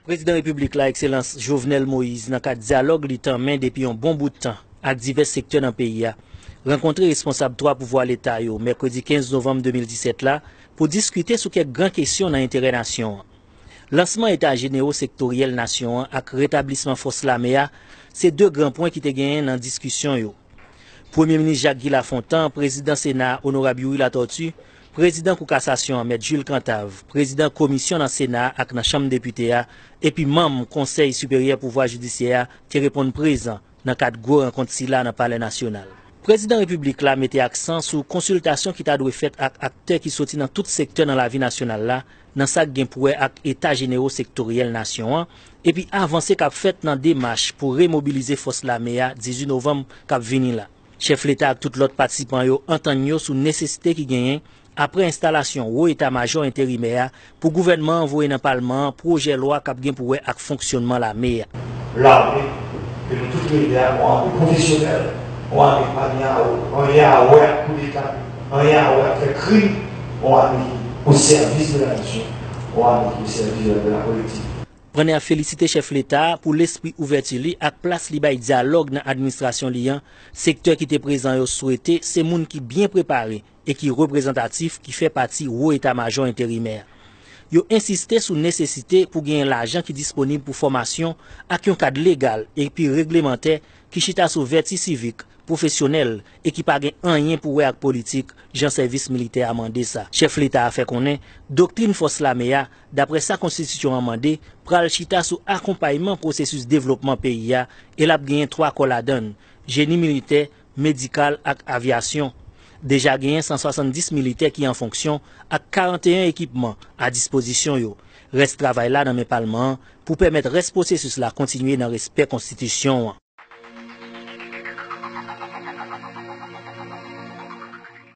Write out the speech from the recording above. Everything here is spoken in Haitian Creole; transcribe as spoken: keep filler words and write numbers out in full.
Prezidan Repiblik la, Ekselans Jovenel Moïse, nan kad dyalòg li tanmen depi yon bon bout tan ak divès sektè nan peyi a, rankontre responsab twa pouvwa Leta yo mèkredi kenz novanm de mil disèt la pou diskite sou kèk gran kesyon nan enterè nasyon an. Lansman Eta Jenero Sektoryèl nasyon an ak retablisman fòs lame a se de gran pwen ki te genyen nan diskisyon yo. Premye Minis Jacques Guy Lafontant, Prezidan Sena a, Onorab Youri Latortue, Prezidan Kou Kasasyon an, Mèt Jules Cantave, Prezidan Komisyon nan Sena a ak nan Chanm Depite a, epi manm Konsèy Siperyè Pouvwa Jidisyè a te reponn prezan nan kad gwo rankont sila nan Palè Nasyonal. Prezidan Repiblik la mete aksan sou konsiltasyon ki ta dwe fèt ak aktè ki soti nan tout sektè nan lavi nasyonal la, nan sa k gen pou wè ak Eta Jenero Sektoryèl nasyon an, epi avanse k ap fèt nan demach pou remobilize fòs lame a dizuit novanm k ap vini la. Chèf Leta ak tout lòt patisipan yo antann yo sou nesesite ki genyen, apre enstalasyon Wo Eta Majò enterimè a, pou gouvènman an voye nan Palman an pwojè lwa k ap gen pou wè ak fonksyònman lame a. Lame ke nou tout rele a yon ame pwofesyonèl, yon ame ki pa gen anyen a wè ak koudeta, anyen a wè ak fè krim, yon ame ki o sèvis de la nasyon, yon ame ki o sèvis de la kolektivite. Panè a felisite chèf Leta a pou lespri ouvèti li ak plas li bay dyalòg nan administrasyon li an, sektè ki te prezan yo swete se moun ki byen prepare e ki reprezantatif ki fè pati Wo Eta Majò enterimè a. Yo ensiste sou nesesite pou genyen lajan ki disponib pou fòmasyon ak yon kad legal epi reglemantè ki chita sou vèti sivik, pwofesyonèl e ki pa gen anyen pou wè ak politik, jan sèvis militè a mande sa. Chèf Leta a fè konnen doktrin fòs lame a, dapre sa konstitisyon an mande, pral chita sou akonpayman pwosesis devlopman peyi a e l ap genyen twa kò ladan l, jeni militè, medikal ak avyasyon. Deja genyen san swasanndis militè ki an fonksyon ak karanteyen ekipman a dispozisyon yo. Rès travay la nan men Palman an pou pèmèt rès pwosesis la kontinye nan respè konstitisyon an.